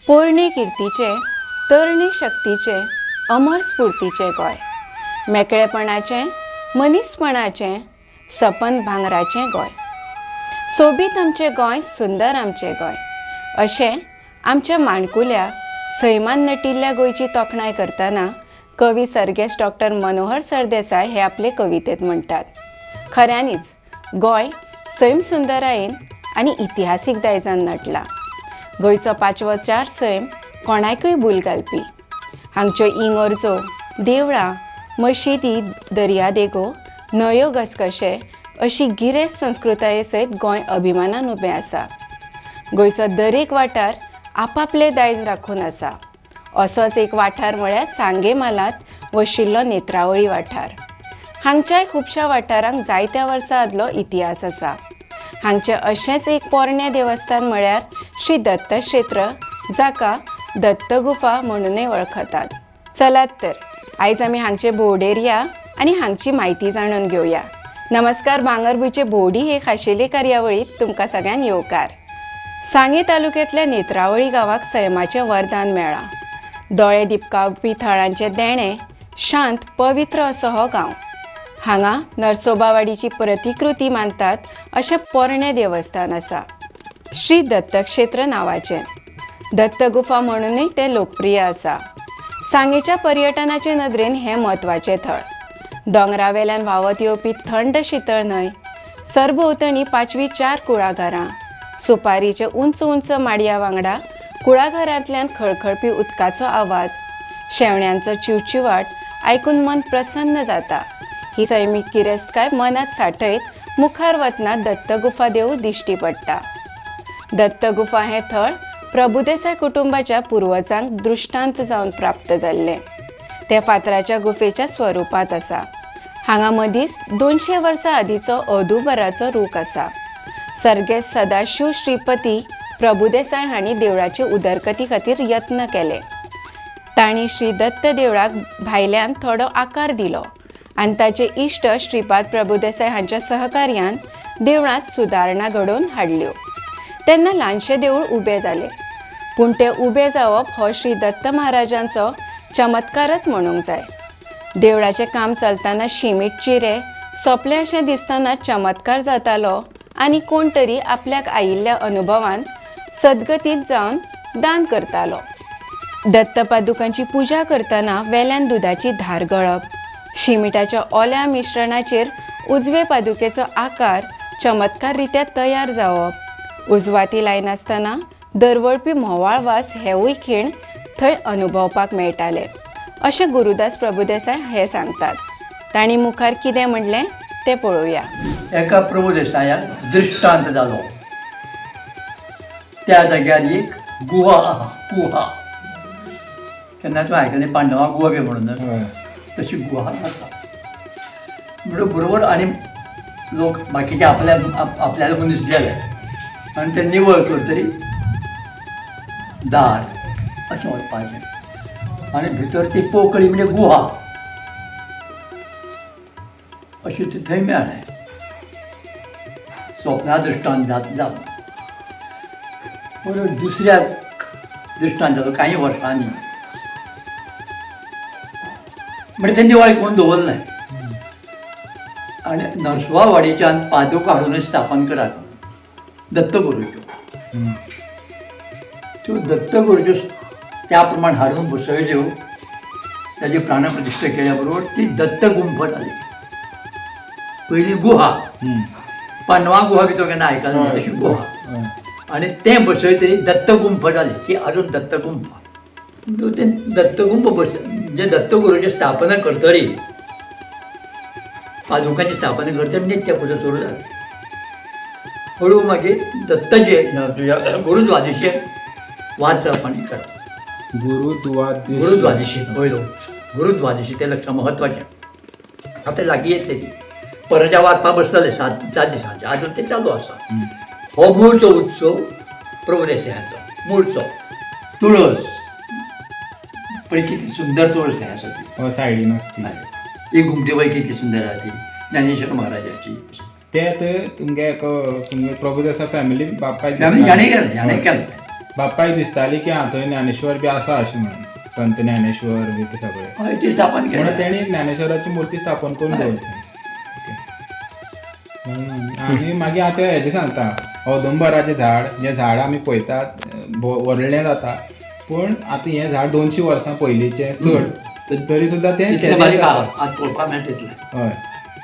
पोरणे किर्तीचें, तरणे शक्तीचें, अमर स्फुर्तीचें गोंय, मेकळेपणाचें, मनीसपणाचें, सपन भांगराचें गोंय. सोबीत आमचें गोंय, सुंदर आमचें गोंय, अशें आमच्या माणकुल्या सैमान नटिल्ल्या गोंयची तोखणाय करतना कवी सर्गेस्त डॉक्टर मनोहर सरदेसाय हे आपले कवितेंत म्हणटात. खऱ्यांनीच गोंय सैम सुंदरायेन आनी इतिहासीक दायजान नटलां. गोंयचो पांचवोचार सैम कोणाकूय भूल घालपी. हांगच्यो इगर्जो, देवळां, मशिदी, दर्यादेगो, न्हंयो, घसघशे अशी गिरेस्त संस्कृताये सयत गोंय अभिमानान उबें आसा. गोंयचो दरेक वाठार आपापलें दायज राखून आसा. असोच एक वाठार म्हळ्यार सांगे म्हालांत वशिल्लो नेत्रावळी वाठार. हांगच्याय खुबश्या वाठारांक जायत्या वर्सां आदलो इतिहास आसा. हांगचें अशेंच एक पोरणें देवस्थान म्हळ्यार श्री दत्तक्षेत्र, जाका दत्तगुफा म्हणूनय वळखतात. चलात तर आयज आमी हांगचे भोंवडेर या आनी हांगची म्हायती जाणून घेवया. नमस्कार, भांगरभूंयचे भोंवडी हे खाशेले कार्यावळींत तुमकां सगळ्यांक येवकार. सांगे तालुक्यांतल्या नेत्रावळी गांवाक सैमाचें वरदान मेळ्ळां. दोळे दिपकावपी थळांचें देणें, शांत पवित्र असो हो गांव. हांगा नरसोबावाडीची प्रतिकृती मानतात अशें पोरणें देवस्थान आसा, श्री दत्तक्षेत्र नांवाचें. दत्तगुफा म्हणूनय तें लोकप्रिय आसा. सांगेच्या पर्यटनाचे नदरेन हें म्हत्वाचें थळ. दोंगरावेल्यान व्हांवत येवपी थंड शितळ न्हंय, सरभोंवतणी पांचवी चार कुळागरां, सुपारीचे उंच उंच माडया वांगडा कुळागरांतल्यान खळखळपी उदकाचो आवाज, शेवण्यांचो चिवचिवाट आयकून मन प्रसन्न जाता. ही सैमीक गिरेस्तकाय मनांत सांठयत मुखार वतना दत्तगुफा देवूळ दिश्टी पडटा. दत्तगुफा हें थळ प्रभुदेसाय कुटुंबाच्या पुर्वजांक दृश्टांत जावन प्राप्त जाल्लें. तें फातराच्या गुफेच्या स्वरुपांत आसा. हांगा मदींच 200 वर्सां आदींचो औदुंबराचो रूख आसा. सर्गेस्त सदाशिव श्रीपती प्रभुदेसाय हांणी देवळाचे उदरगती खातीर यत्न केले. तांणी श्री दत्त देवळाक भायल्यान थोडो आकार दिलो आनी ताचे इश्ट श्रीपाद प्रभुदेसाय हांच्या सहकार्यान देवळांत सुदारणा घडोवन हाडल्यो. तेन्ना ल्हानशें देवूळ उबें जालें. पूण तें उबें जावप हो श्री दत्त महाराजांचो चमत्कारच म्हणूंक जाय. देवळाचें काम चलतना शिमीट चिरे सोंपले अशें दिसतना चमत्कार जातालो आनी कोण तरी आपल्याक आयिल्ल्या अनुभवान सद्गतीत जावन दान करतालो. दत्तपादुकांची पुजा करतना वेल्यान दुदाची धार गळप, शिमिटाच्या ओल्या मिश्रणाचेर उजवे पादुकेचो आकार चमत्कार रित्या तयार जावप, उजवाती लायनासतना दरवळपी म्होंवाळ वास हेवूय खीण थंय अनुभवपाक मेळटाले, अशें गुरुदास प्रभुदेसाय हे सांगतात. तांणी मुखार कितें म्हणलें तें पळोवया. एका प्रभुदेसायाक दृश्टांत जालो. त्या जाग्यार एक गुहा आहा, गुहा. केन्ना तूं आयकलें पांडवा गुहा बी म्हणून? तशी गुहा आसा म्हणून बरोबर. आनी लोक बाकीचे आपल्या आपल्याला मनीस गेले आनी ते निवळ करतरी दार अशें वचपाचें आनी भितर ती पोकळी म्हणजे गुहा अशी ती थंय मेळ्ळें. स्वप्ना दृश्टांत जालो. पूण दुसऱ्या दृश्टांत जालो कांय वर्सांनी. म्हणजे ते निवळ करून दवरलें आनी नरसुवावाडीच्यान पादुका हाडून स्थापन करात दत्तगुरूच्यो. त्यो दत्तगुरूच्यो त्या प्रमाण हाडून बसयल्यो. ताजी प्राणप्रतिश्ठा केल्या बरोबर ती दत्तगुंफ जाली. पयली गुहा, पांडवा गुहा बी तो केन्ना आयकला ना, तशी गुहा. आनी तें बसयतरी दत्तगुंफ जाली. ती अजून दत्तगुंफ. ते दत्तगुंफ बस जे दत्तगुरूची स्थापना करतरी, पादुकांची स्थापना करतरी नित्य पुजा सुरू जाली. हळू मागीर दत्तजे तुज्या गुरुद्वादिशे वाचप आनी करप. गुरुद्वादिशी. गुरुद्वादिशी पयलो, गुरुद्वादिशी तें लक्ष म्हत्वाचें. आतां लागीं येतले ती परजा वाचपा बसतले सात सात दिसांचे, आजून ते चालू आसा. हो मूळचो उत्सव प्रभुदेसायाचो मूळचो. तुळस पळय कितली सुंदर तुळस आसा ती. हो, सायडीन आसती. ही घुमटी पळय कितली सुंदर आसा ती ज्ञानेश्वर महाराजाची. ते आतां तुमगे तुमगे प्रभुदेसाय फॅमिली बापाय. हाणें केलें, हाणें केलें. बापायक दिसताली की हा थंय ज्ञानेश्वर बी आसा अशें म्हणून, संत ज्ञानेश्वर बी ते सगळे. हय, ती स्थापन म्हणून केली. तेणी ज्ञानेश्वराची मूर्ती स्थापन करून दवरली. ओके. आनी मागीर आतां हेजें सांगता, औदुंबराचें झाड, जें झाड आमी पळयतात व्हडलें जाता, पूण आतां हें झाड 200 वर्सां पयलींचें चड, तरी सुद्दां तें तितलें बारीक तेजेंच आहा, आसा. आज पळोवपाक मेळटा तितलें. हय,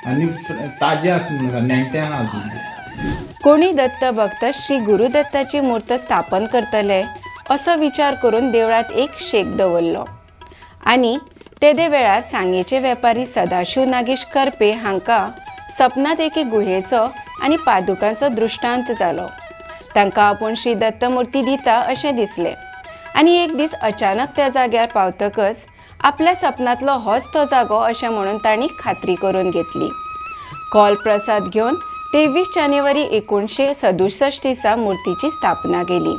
आनी ताजें आसा म्हणून आसा, नेणटें आहा अजून. कोणी दत्त भक्त श्री गुरुदत्ताची मूर्त स्थापन करतले असो विचार करून देवळांत एक शेक दवरलो आनी तेदे वेळार सांगेचे वेपारी सदाशिव नागेश करपे हांकां सपनांत एके गुहेचो आनी पादुकांचो दृश्टांत जालो. तांकां आपूण श्री दत्तमूर्ती दिता अशें दिसलें आनी एक दीस अचानक त्या जाग्यार पावतकच आपल्या सपनांतलो होच तो जागो अशें म्हणून तांणी खात्री करून घेतली. कॉल प्रसाद घेवन 23 जानेवारी 1967 दिसा मूर्तीची स्थापना केली.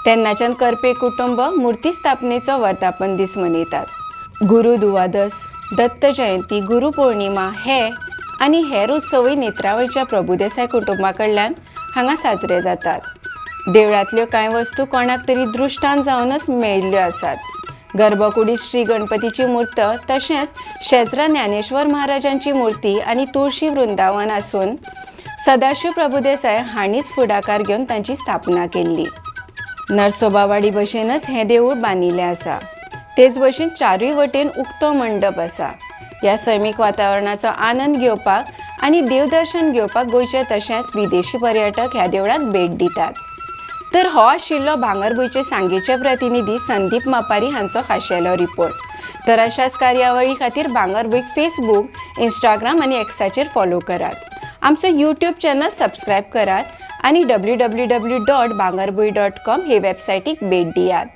तेन्नाच्यान करपे कुटुंब मूर्ती स्थापनेचो वर्धापन दीस मनयतात. गुरू दुवादस, दत्त जयंती, गुरू पौर्णिमा हे आनी हेर उत्सवूय नेत्रावळच्या प्रभुदेसाय कुटुंबा कडल्यान हांगा साजरे जातात. देवळांतल्यो कांय वस्तू कोणाक तरी दृश्टांत जावनच मेळिल्ल्यो आसात. गर्भकुडीत श्री गणपतीची मूर्त तशेंच शेजरा ज्ञानेश्वर महाराजांची मूर्ती आनी तुळशी वृंदावन आसून सदाशिव प्रभुदेसाय हांणीच फुडाकार घेवन तांची स्थापना केल्ली. नरसोबावाडी भशेनच हें देवूळ बांदिल्लें आसा. तेच भशेन चारूय वटेन उक्तो मंडप आसा. ह्या सैमीक वातावरणाचो आनंद घेवपाक आनी देवदर्शन घेवपाक गोंयचे तशेंच विदेशी पर्यटक ह्या देवळाक भेट दितात. तर हो आशिल्लो भांगरभूंयचे सांगेचे प्रतिनिधी संदीप मापारी हांचो खाशेलो रिपोर्ट. तर अशाच कार्यावळी खातीर भांगरभूंयक फेसबूक, इंस्टाग्राम आनी एक्साचेर फॉलो करात. आमचो यूट्यूब चॅनल सबस्क्रायब करात आनी www.bhangarbhuin.com हे वेबसायटीक भेट दियात.